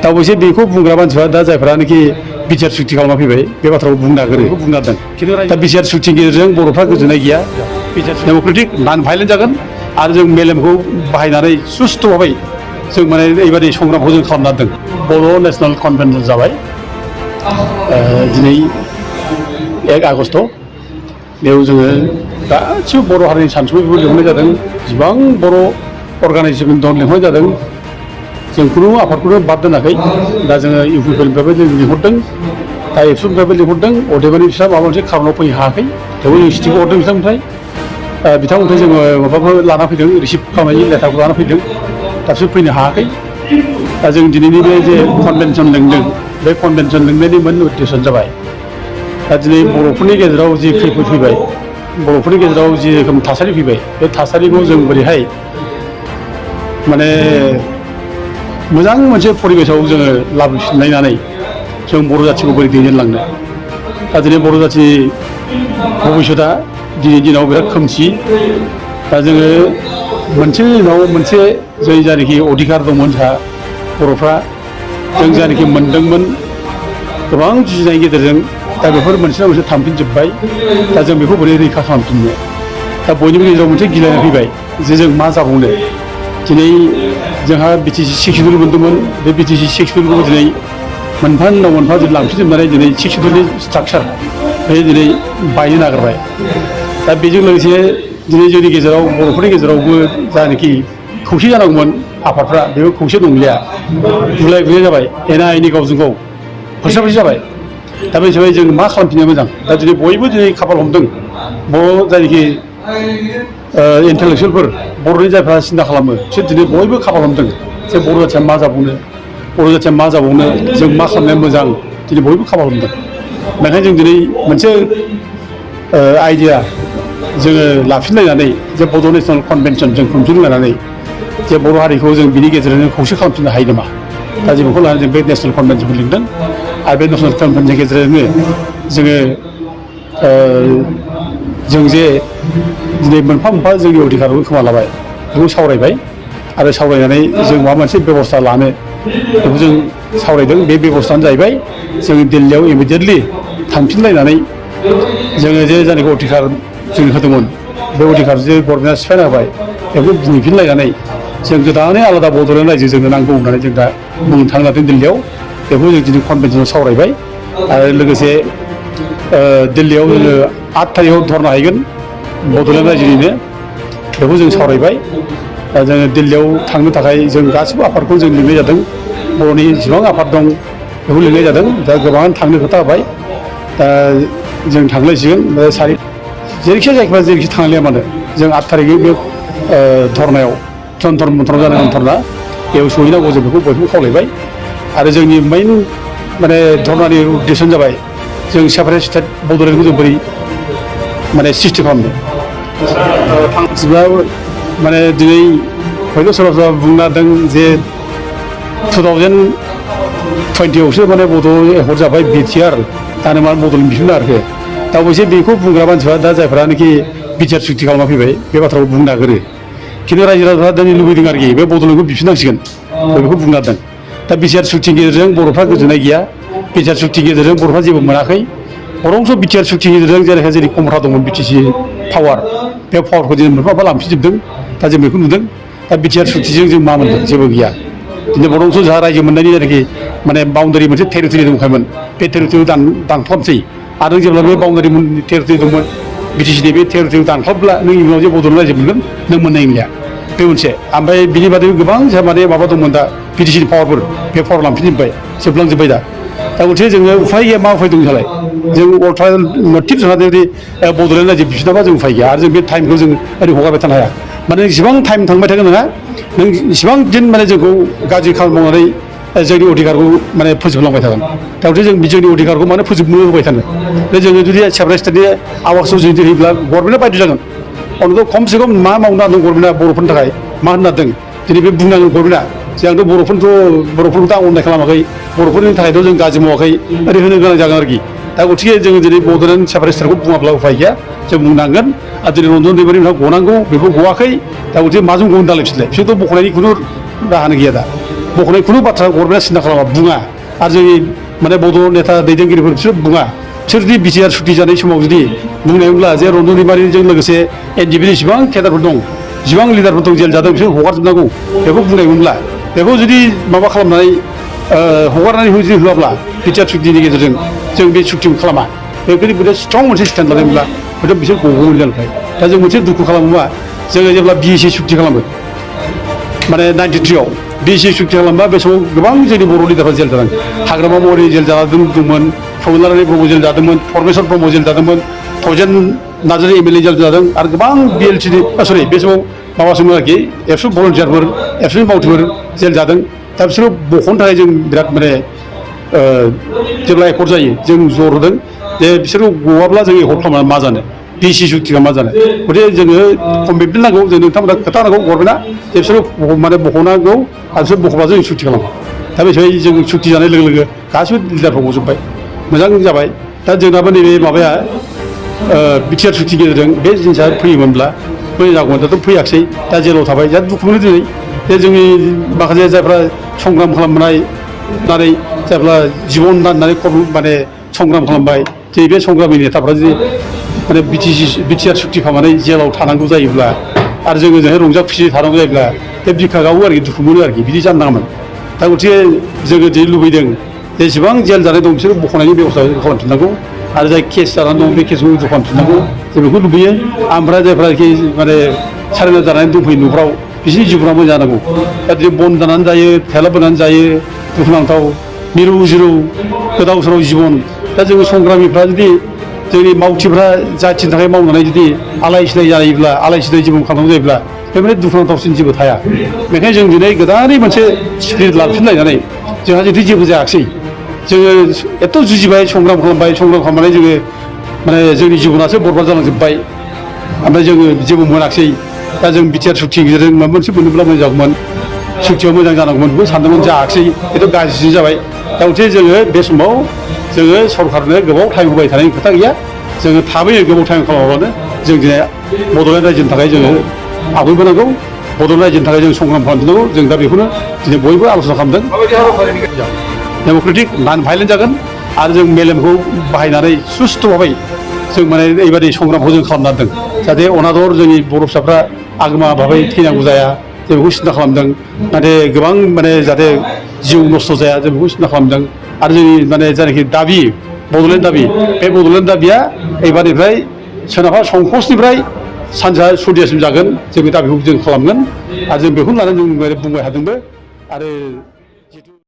दा अबयसे बेखौ बुंग्रा मानसिफ्रा दा जायफ्रानोखि बिटिआर सुक्ति खालामना फैबाय बे बाथ्राखौ बुंनो नागिरो बुंनो नागिरदों खिन्थु दा बिटिआर सुक्तिनि गेजेरजों बर'फ्रा गोजोननाय गैया डेम'क्रेटिक नन भाइलेन्ट जागोन आरो जों मेलेमखौ बाहायनानै सुस्थ' भाबै जों माने ओरैबायदि संग्रामखौ जों खालामना दोनदों बर' नेसनेल कनभेनसन जाबाय दिनै 1 आगस्ट बेयाव जोङो गासिबो बर' हारिनि सानसुमैफोरखौ लिंहरनाय जादों जेसेबां बर' अर्गानाइजेसन दं लिंहरनाय जादों जों खुनु आफादखौनो बाद दोनाखै दा जोङो इउपिपिएलनिफ्रायबो जों लिंहरदों दा एबसुनिफ्रायबो लिंहरदों अदेबानि बिस्रा माबा मोनसे खारनाव फैनो हायाखै थेवबो जों सिटिखौ हरदों बिथांमोननिफ्राय जोङो माबाखौ लाना फैदों रिसिभ खालामनायनि लेटारखौ लाना फैदों दासो फैनो हायाखै दा जों दिनैनि बे जे कनभेनसन लिंदों बे कनभेनसन लिंनायनि मोन उद्देश्यआनो जाबाय दा दिनै बर'फोरनि गेजेराव जि खैफोद फैबाय बर'फोरनि गेजेराव जि रोखोम थासारि फैबाय बे थासारिखौ जों बोरैहाय माने मोजां मोनसे परिबेसाव जोङो लाबोफिनलायनानै जों बर' जाथिखौ बोरै दैदेनलांनो दा दिनै बर' जाथिनि भबिष्यतआ दिनैनि दिनाव बिराद खोमसि दा जोङो मोनसेनि उनाव मोनसे जों जायनाखि अधिकार दंमोन जोंहा बर'फ्रा जों जायनाखि मोनदोंमोन गोबां जुजिनायनि गेजेरजों दा बेफोर मोनसेना मोनसे थांफिनजोब्बाय दा जों बेखौ बोरै रैखा खालामफिननो दा बयनिबो गेजेराव मोनसे गिलायनाय फैबाय जे जों मा जाबावनो दिनै जोंहा बिटिसि 6 सिडुल मोनदोंमोन बे बिटिसि 6 सिडुलखौ दिनै मोनफा उनाव मोनफा जुदि लांफिनजोबनानै दिनै 6 सिडुलनि स्ट्राक्चार बे दिनै बायनो नागिरबाय दा बेजों लोगोसे दिनै जोंनि गेजेराव बर'फोरनि गेजेरावबो जानाखि खौसे जानांगौमोन आफादफ्रा बेबो खौसे नंलिया बुलाय बुलाय जाबाय एना एनि गावजों गाव फोसाबसि जाबाय दा बे हिसाबै जों मा खालामफिननो मोजां दा दिनै बयबो दिनै खाफाल हमदों बर' जायनाखि इन्टेलेक्सुयेलफोर बर'नि जायफ्रा सिन्था खालामो बिसोर दिनै बयबो खाफाल हमदों जे बर' जाथिया मा जाबावनो बर' जाथिया मा जाबावनो जों मा खालामनाया मोजां दिनै बयबो खाफाल हमदों बेखायनो जों दिनै मोनसे आइडिया जोङो लाफिनलायनानै जे बड' नेसनेल कनभेनसन जों खुंफिनलायनानै जे बर' हारिखौ जों बिनि गेजेरजों खौसे खालामफिननो हायो नामा दा जों बेखौ लानानै जों बे नेसनेल कनभेनसनखौ लिंदों आरो बे नेसनेल कनभेनसननि गेजेरजोंनो जोङो जों जे दिनै मोनफा मोनफा जोंनि अधिकारखौ खोमा लाबाय बेखौ सावरायबाय आरो सावरायनानै जों माबा मोनसे बेबस्था लानो बेखौ जों सावरायदों बे बेबस्थायानो जाहैबाय जों दिल्लीयाव इमिडियेटलि थांफिनलायनानै जोङो जे जायनाखि अधिकार जों होदोंमोन बे अधिकार जे गभर्नमेन्टआ सिफायना होबाय बेखौ बुंफिनलायनानै जों गोदानै आलादा बड'लेण्ड रायजो जोंनो नांगौ होननानै जों दा बुंनो थांनो लादों दिल्लीयाव बेखौ जों दिनै कनभेनसनाव सावरायबाय आरो लोगोसे दिल्लीयाव जोङो 8 थारिखआव धरना हैगोन बड'लेण्ड रायजोनिनो बेखौ जों सावरायबाय दा जोङो दिल्लीयाव थांनो थाखाय जों गासिबो आफादखौ जों लिंनाय जादों बर'नि जेसेबां आफाद दं बेखौ लिंनाय जादों दा गोबां थांनो खोथा होबाय दा जों थांलायसिगोन जेरैखि जायखिया जेरैखि थांलाया मानो जों 8 थारिखै बे धरनायाव जन्तर मन्थर जानाय धरना बेयाव सहैनांगौ जों बेखौ बयबो खावलायबाय आरो जोंनि मेइन माने धरनानि उद्देश्यआनो जाबाय जों सेपारेट स्टेट बड'लेण्डखौ जों बोरै माने सृष्टि खालामनो माने दिनै हयथ' सोरबा सोरबा बुंनो नागिरदों जे 2020आवसो माने बड' एकर्ड जाबाय बिटिआर दानो मा बड'लेण्ड बिफिननो आरोखि दा अबयसे बेखौ बुंग्रा मानसिफ्रा दा जायफ्रानोखि बिटिआर सुक्ति खालामना फैबाय बे बाथ्राखौ बुंनो नागिरो खिन्थु रायजो राजाफ्रा दिनै लुबैदों आरोखि बे बड'लेण्डखौ बिफिननांसिगोन बेखौ बुंनो नागिरदों दा बिटिआर सुक्तिनि गेजेरजों बर'फ्रा गोजोननाय गैया बिटिआर सुक्तिनि गेजेरजों बर'फ्रा जेबो मोनाखै बरंस' बिटिआर सुक्तिनि गेजेरजों जेरैहाय जेरै खमथा दंमोन बिटिसि पावार बे पावारखौ जों मोनफा मोनफा लांफिनजोबदों दा जों बेखौ नुदों दा बिटिआर सुक्तिजों जों मा मोनदों जेबो गैया दिनै बरंस' जोंहा रायजो मोननायनि जेनाखि माने बाउण्डारि मोनसे टेरिटरि दंखायोमोन बे टेरिटरिखौ दानख्लाबसै आरो जेब्ला बे बाउण्डारि टेरिटरि दंमोन बिटिसिनि बे टेरिटरिखौ दानख्लाबब्ला नों इयुनाव जे बड'लेण्ड रायजो मोनगोन नों मोननाय नंलिया बे मोनसे ओमफ्राय बिनि बादै गोबां जोंहा माने माबा दंमोन दा बिटिसिनि पावारफोर बे पावार लांफिनजोब्बाय जोबलांजोब्बाय दा मोनसे जोङो उफाय गैया मा उफाय दं जोंहालाय जों अल्टारनेटिभ जोंहा जुदि बड'लेण्ड रायजो बिफिनाबा जों उफाय गैया आरो जों बे टाइमखौ जों ओरै हगारबाय थानो हाया माने जेसेबां टाइम थांबाय थागोन नोंहा नों इसेबां दिन माने जोंखौ गाज्रि खामानि मावनानै जोंनि अधिकारखौ माने फोजोबलांबाय थागोन दा जों जोंनि अधिकारखौ माने फोजोबनो होबाय थानो जोङो जुदि सेपारेट स्टेटनि आवाजखौ जुदि होयोब्ला गभर्नमेन्टआ बायद' जागोन अन्त' खमसे खम मा मावनो नागिरदों गभर्नमेन्टआ बर'फोरनि थाखाय मा होननो नागिरदों दिनै बे बुंनांगोन गभर्नमेन्टआ जे आंथ' बर'फोरखौथ' आं अननाय खालामाखै बर'फोरनि थाखायथ' जों गाज्रि मावाखै ओरै होनो गोनां जागोन आरोखि दा गथिखे जोङो दिनै बड'लेण्ड सेपारेट स्टेटखौ बुङाब्ला उफाय गैया जों बुंनांगोन आरो दिनै रन्जन दैमारिमोनहा गनांगौ बेखौ गवाखै दा गथिखे माजों गनो दालाय बिसोरलाय बिसोरथ' बख'नायनि खुनु राहानो गैया दा बख'नाय खुनु बाथ्रा गभर्नमेन्टआ सिन्था खालामा बुङा आरो जोंनि माने बड' नेता दैदेनगिरिफोर बिसोर बुङा बिसोर जुदि बिटिआर सुक्ति जानाय समाव जुदि बुंनायमोनब्ला जे रन्जन दैमारिजों लोगोसे एनडिएफनि जेसेबां केडारफोर दं जेसेबां लिडारफोर दं जेल जादों बिसोर हगारजोबनांगौ बेखौ बुंनायमोनब्ला बेखौ जुदि माबा खालामनानै हगारनानै जुदि होआब्ला बिटिआर सुक्तिनि गेजेरजों जों बे सुक्तिखौ खालामा बेबायदि स्ट्रं मोनसे स्टेन्ड लादोंब्ला हयथ' बिसोर गगौमोन जानाय दा जों मोनसे दुखु खालामोबा जोङो जेब्ला बिएसि सुक्ति खालामो माने 93आव बिएसि सुक्ति खालामबा बे समाव गोबां जोंनि बर' लिडारफ्रा जेल जादों हाग्रामा महरै जेल जादोंमोन प्रमोद ब्रह्म जेल जादोंमोन परमेश्वर ब्रह्म जेल जादोंमोन थजेन नार्जारि एमएलए जेल जादों आरो गोबां बिएलसिनि सरि बे समाव माबासोमोन आरोखि एबसु भलन्टियारफोर एबसुनि मावथिफोर जेल जादों दा बिसोरो बख'नो थाखाय जों बिराद माने जेब्ला एकर्ड जायो जों जर होदों जे बिसोरो गवाब्ला जों एकर्ड खालामनानै मा जानो बिएसि सुक्तिया मा जानो गथिखे जोङो कमिटमेन्ट नांगौ जों नोंथांमोना खोथा नांगौ गभर्नमेन्टआ जे बिसोरो माने बख'नांगौ आरो बिसोर बख'ब्ला जों सुक्ति खालामो दा बे हिसाबै जों सुक्ति जानाय लोगो लोगो गासिबो लिडारफ्रा गजोब्बाय मोजां जाबाय दा जोंनाबो नैबे माबाया बिटिआर सुक्तिनि गेजेरजों बे जिनिसा फैयोमोनब्ला बै जागौमोन दाथ' फैयाखिसै दा जेलाव थाबाय दा दुखु मोनो दिनै जे जोंनि माखासे जायफ्रा संग्राम खालामनाय नानै जायफ्रा जिबन दाननानै माने संग्राम खालामबाय जे बे संग्रामनि नेताफ्रा जुदि माने बिटिआर सुक्ति खालामनानै जेलाव थानांगौ जायोब्ला आरो जोङो ओजोंहाय रंजा खुसि थानांगौ जायोब्ला बे बिखा गावो आरोखि दुखु मोनो आरोखि बिदि जानो नाङामोन दा गथिखे जोङो दिनै लुबैदों जेसेबां जेल जानाय दं बिसोर बख'नायनि बेबस्था खालामफिननांगौ आरो जाय केस जानानै दं बे केसखौ उद्ध खालामफिननांगौ जों बेखौ लुबैयो ओमफ्राय जायफ्राखि माने सारेन्डार जानानै दंफैयो न'फ्राव बिसोरनि जिउफ्रा मोजां जानांगौ दा दिनै बन जानानै जायो थेला बोनानै जायो दुखुनांथाव मिरु जिरु गोदाव सोराव जिबन दा जोङो संग्रामिफ्रा जुदि जोंनि मावथिफ्रा जाथिनि थाखाय मावनानै जुदि आलाय सिलाय जायोब्ला आलाय सिलाय जिबन खालामनांगौ जायोब्ला बे माने दुखुनांथावसिन जेबो थाया बेखायनो जों दिनै गोदानै मोनसे स्पिरिट लाफिनलायनानै जोंहा जुदि जेबो जायाखिसै जोङो एथ' जुजिबाय संग्राम खालामनानै जोङो माने जोंनि जिबनासो बरबाद जालांजोब्बाय ओमफ्राय जोङो जेबो मोनाखिसै दा जों बिटिआर सुक्तिनि गेजेरजों माबा मोनसे मोनोब्ला मोजां जागौमोन सुक्तियाव मोजां जानांगौमोन बेखौ सानदोंमोन जायाखिसै बेथ' गाज्रि जाबाय दा गथिखे जोङो बे समाव जोङो सरकारनो गोबाव टाइम होबाय थानायनि खोथा गैया जोङो थाबैनो गोबाव टाइम खालामाब्लानो जों दिनै बड'लेण्ड रायजोनि थाखाय जोङो आवगायबोनांगौ बड'लेण्ड रायजोनि थाखाय जों संग्राम खालामफिननांगौ जों दा बेखौनो दिनै बयबो आलोचना खालामदों डेम'क्रेटिक नन भाइलेन्ट जागोन आरो जों मेलेमखौ बाहायनानै सुस्थ' भाबै जों माने ओरैबायदि संग्रामखौ जों खालामना दों जाहाथे अनादर जोंनि बर' फिसाफ्रा आगोमा भाबै थैनांगौ जाया जों बेखौ सिन्था खालामदों नाथाय गोबां माने जाहाथे जिउ नस्थ' जाया जों बेखौ सिन्था खालामदों आरो जोंनि माने जायनाखि दाबि बड'लेण्ड दाबि बे बड'लेण्ड दाबिया एबारनिफ्राय सोनाबहा संकसनिफ्राय सानजा सुदियासिम जागोन जों बे दाबिखौ जों खालामगोन आरो जों बेखौनो लानानै जों बुंबाय थादोंबो आरो